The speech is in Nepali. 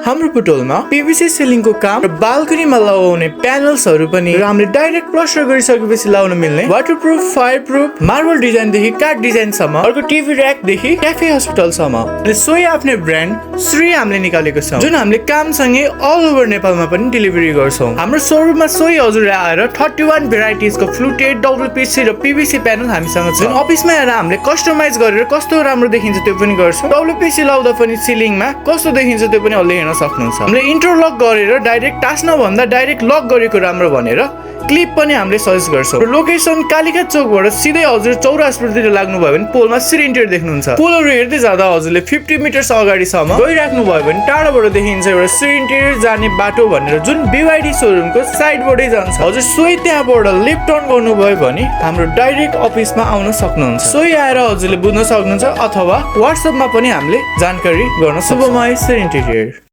हाम्रो बुटोलमा पीवीसी सिलिङको काम र बाल्कनीमा लगाउने प्यानल्सहरू पनि र हामीले डाइरेक्ट प्लास्टर गरिसकेपछि लगाउन मिल्ने वाटरप्रुफ, फायरप्रुफ, मार्बल डिजाइनदेखि काठ डिजाइनसम्म, अर्को टिभी र्याकदेखि क्याफे हस्पिटलसम्म र सोही आफ्नै ब्रान्ड श्री हामीले निकालेको छौँ, जुन हामीले कामसँगै अल ओभर नेपालमा पनि डेलिभरी गर्छौँ। हाम्रो सोरुममा सोही हजुर आएर 31 भेराइटिजको फ्लुटेड, डब्लुपिसी र पीवीसी प्यानल हामीसँग छ। अफिसमा आएर हामीले कस्टमाइज गरेर कस्तो राम्रो देखिन्छ त्यो पनि गर्छौँ। डब्लुपिसी लाउँदा पनि सिलिङमा कस्तो देखिन्छ त्यो पनि अलि हेर्न सक्नुहुन्छ। हामीले इन्टरलक गरेर डाइरेक्ट टास्न भन्दा डाइरेक्ट लक गरेको राम्रो भनेर क्लिप पनि हामीले सजेस्ट गर्छौँ। र लोकेसन कालिका चोकबाट सिधै हजुर चौरास्तातिर लाग्नुभयो भने पोलमा श्री इन्टेरियर देख्नुहुन्छ। पोलहरू हेर्दै जाँदा हजुरले 50 मिटर्स अगाडिसम्म गइराख्नु भयो भने टाढाबाट देखिन्छ एउटा श्री इन्टेरियर जाने बाटो भनेर, जुन बीवाइडी सोरुमको साइडबाटै जान्छ। हजुर सोही त्यहाँबाट लेफ्ट टर्न गर्नुभयो भने हाम्रो डाइरेक्ट अफिसमा आउन सक्नुहुन्छ। सोही आएर हजुरले बुझ्न सक्नुहुन्छ अथवा व्हाट्सएपमा पनि हामीले जानकारी गर्न सक्छौँ। शुभमय श्री इन्टेरियर।